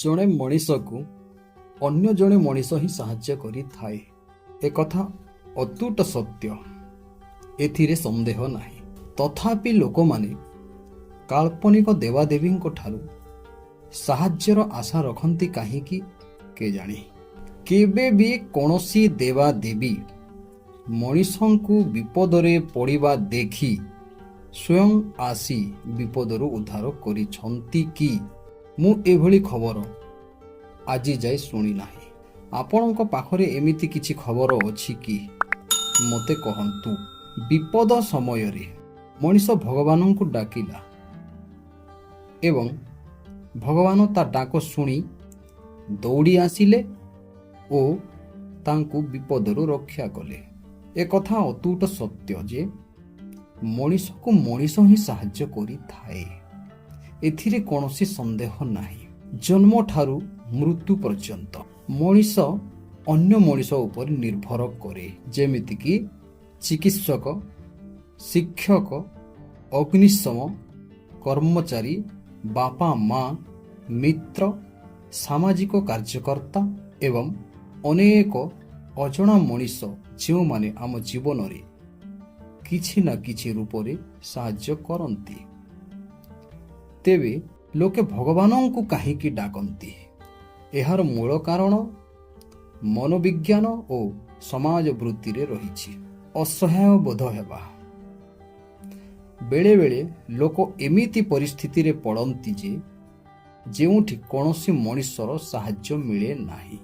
ଜଣେ ମଣିଷକୁ ଅନ୍ୟ ଜଣେ ମଣିଷ ହିଁ ସାହାଯ୍ୟ କରିଥାଏ, ଏକଥା ଅତୁଟ ସତ୍ୟ, ଏଥିରେ ସନ୍ଦେହ ନାହିଁ। ତଥାପି ଲୋକମାନେ କାଳ୍ପନିକ ଦେବାଦେବୀଙ୍କ ଠାରୁ ସାହାଯ୍ୟର ଆଶା ରଖନ୍ତି କାହିଁକି କେଜାଣି? କେବେ ବି କୌଣସି ଦେବାଦେବୀ ମଣିଷଙ୍କୁ ବିପଦରେ ପଡ଼ିବା ଦେଖି ସ୍ୱୟଂ ଆସି ବିପଦରୁ ଉଦ୍ଧାର କରିଛନ୍ତି କି? ମୁଁ ଏଭଳି ଖବର ଆଜି ଯାଏ ଶୁଣି ନାହିଁ। ଆପଣଙ୍କ ପାଖରେ ଏମିତି କିଛି ଖବର ଅଛି କି? ମୋତେ କହନ୍ତୁ। ବିପଦ ସମୟରେ ମଣିଷ ଭଗବାନଙ୍କୁ ଡାକିଲା ଏବଂ ଭଗବାନ ତା ଡାକ ଶୁଣି ଦୌଡ଼ି ଆସିଲେ ଓ ତାଙ୍କୁ ବିପଦରୁ ରକ୍ଷା କଲେ। ଏକଥା ଅତୁଟ ସତ୍ୟ ଯେ ମଣିଷକୁ ମଣିଷ ହିଁ ସାହାଯ୍ୟ କରିଥାଏ, ଏଥିରେ କୌଣସି ସନ୍ଦେହ ନାହିଁ। ଜନ୍ମଠାରୁ ମୃତ୍ୟୁ ପର୍ଯ୍ୟନ୍ତ ମଣିଷ ଅନ୍ୟ ମଣିଷ ଉପରେ ନିର୍ଭର କରେ, ଯେମିତିକି ଚିକିତ୍ସକ, ଶିକ୍ଷକ, ଅଗ୍ନିଶମ କର୍ମଚାରୀ, ବାପା ମା, ମିତ୍ର, ସାମାଜିକ କାର୍ଯ୍ୟକର୍ତ୍ତା ଏବଂ ଅନେକ ଅଜଣା ମଣିଷ, ଯେଉଁମାନେ ଆମ ଜୀବନରେ କିଛି ନା କିଛି ରୂପରେ ସାହାଯ୍ୟ କରନ୍ତି। ତେବେ ଲୋକେ ଭଗବାନଙ୍କୁ କାହିଁକି ଡାକନ୍ତି? ଏହାର ମୂଳ କାରଣ ମନୋବିଜ୍ଞାନ ଓ ସମାଜ ବୃତ୍ତିରେ ରହିଛି। ଅସହାୟ ବୋଧ ହେବା। ବେଳେବେଳେ ଲୋକ ଏମିତି ପରିସ୍ଥିତିରେ ପଡ଼ନ୍ତି ଯେ ଯେଉଁଠି କୌଣସି ମଣିଷର ସାହାଯ୍ୟ ମିଳେ ନାହିଁ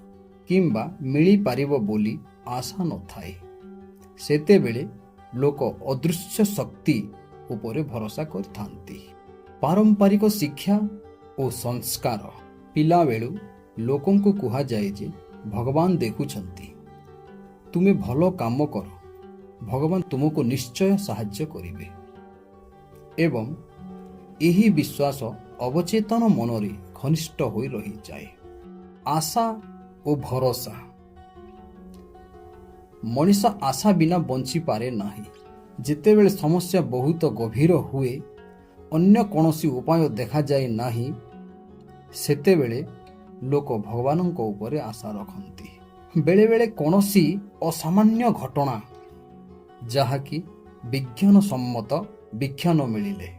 କିମ୍ବା ମିଳିପାରିବ ବୋଲି ଆଶା ନଥାଏ। ସେତେବେଳେ ଲୋକ ଅଦୃଶ୍ୟ ଶକ୍ତି ଉପରେ ଭରସା କରିଥାନ୍ତି। ପାରମ୍ପରିକ ଶିକ୍ଷା ଓ ସଂସ୍କାର। ପିଲାବେଳୁ ଲୋକଙ୍କୁ କୁହାଯାଏ ଯେ ଭଗବାନ ଦେଖୁଛନ୍ତି, ତୁମେ ଭଲ କାମ କର, ଭଗବାନ ତୁମକୁ ନିଶ୍ଚୟ ସାହାଯ୍ୟ କରିବେ ଏବଂ ଏହି ବିଶ୍ୱାସ ଅବଚେତନ ମନରେ ଘନିଷ୍ଠ ହୋଇ ରହିଯାଏ। ଆଶା ଓ ଭରସା। ମଣିଷ ଆଶା ବିନା ବଞ୍ଚିପାରେ ନାହିଁ। ଯେତେବେଳେ ସମସ୍ୟା ବହୁତ ଗଭୀର ହୁଏ, ଅନ୍ୟ କୌଣସି ଉପାୟ ଦେଖାଯାଏ ନାହିଁ, ସେତେବେଳେ ଲୋକ ଭଗବାନଙ୍କ ଉପରେ ଆଶା ରଖନ୍ତି। ବେଳେବେଳେ କୌଣସି ଅସାମାନ୍ୟ ଘଟଣା, ଯାହାକି ବିଜ୍ଞାନ ସମ୍ମତ ବ୍ୟାଖ୍ୟା ନ ମିଳିଲେ,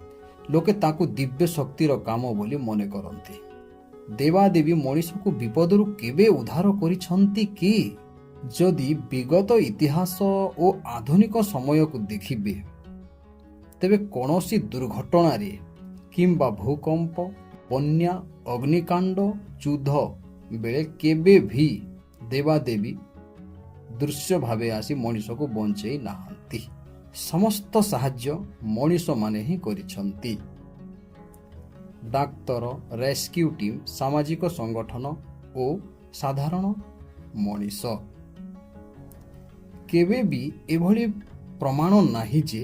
ଲୋକେ ତାକୁ ଦିବ୍ୟ ଶକ୍ତିର କାମ ବୋଲି ମନେ କରନ୍ତି। ଦେବାଦେବୀ ମଣିଷକୁ ବିପଦରୁ କେବେ ଉଦ୍ଧାର କରିଛନ୍ତି କି? ଯଦି ବିଗତ ଇତିହାସ ଓ ଆଧୁନିକ ସମୟକୁ ଦେଖିବେ, ତେବେ କୌଣସି ଦୁର୍ଘଟଣାରେ କିମ୍ବା ଭୂକମ୍ପ, ବନ୍ୟା, ଅଗ୍ନିକାଣ୍ଡ, ଯୁଦ୍ଧ ବେଳେ କେବେ ବି ଦେବାଦେବୀ ଦୃଶ୍ୟ ଭାବେ ଆସି ମଣିଷକୁ ବଞ୍ଚେଇ ନାହାନ୍ତି। ସମସ୍ତ ସାହାଯ୍ୟ ମଣିଷମାନେ ହିଁ କରିଛନ୍ତି, ଡାକ୍ତର, ରେସ୍କ୍ୟୁ ଟିମ୍, ସାମାଜିକ ସଂଗଠନ ଓ ସାଧାରଣ ମଣିଷ। କେବେ ବି ଏଭଳି ପ୍ରମାଣ ନାହିଁ ଯେ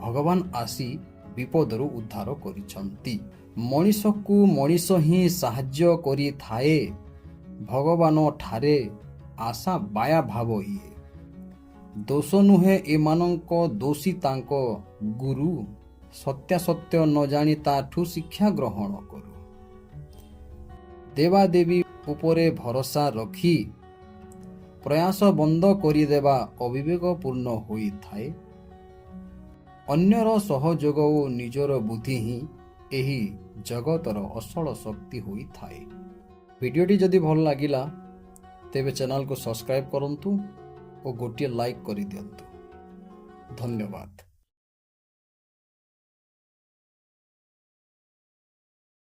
ଭଗବାନ ଆସି ବିପଦରୁ ଉଦ୍ଧାର କରିଛନ୍ତି। ମଣିଷକୁ ମଣିଷ ହିଁ ସାହାଯ୍ୟ କରିଥାଏ। ଭଗବାନ ଠାରେ ଆଶା ବାୟା ଭାବ ଇଏ। ଦୋଷ ନୁହେଁ ଏମାନଙ୍କ, ଦୋଷୀ ତାଙ୍କ ଗୁରୁ। ସତ୍ୟାସତ୍ୟ ନ ଜାଣି ତାଠୁ ଶିକ୍ଷା ଗ୍ରହଣ କରୁ। ଦେବାଦେବୀ ଉପରେ ଭରସା ରଖି ପ୍ରୟାସ ବନ୍ଦ କରିଦେବା ଅବିବେକପୂର୍ଣ୍ଣ ହୋଇଥାଏ। ଅନ୍ୟର ସହଯୋଗ ଓ ନିଜର ବୁଦ୍ଧି ହିଁ ଏହି ଜଗତର ଅସଲ ଶକ୍ତି ହୋଇଥାଏ। ଭିଡ଼ିଓଟି ଯଦି ଭଲ ଲାଗିଲା, ତେବେ ଚ୍ୟାନେଲକୁ ସବସ୍କ୍ରାଇବ୍ କରନ୍ତୁ ଓ ଗୋଟିଏ ଲାଇକ୍ କରିଦିଅନ୍ତୁ। ଧନ୍ୟବାଦ।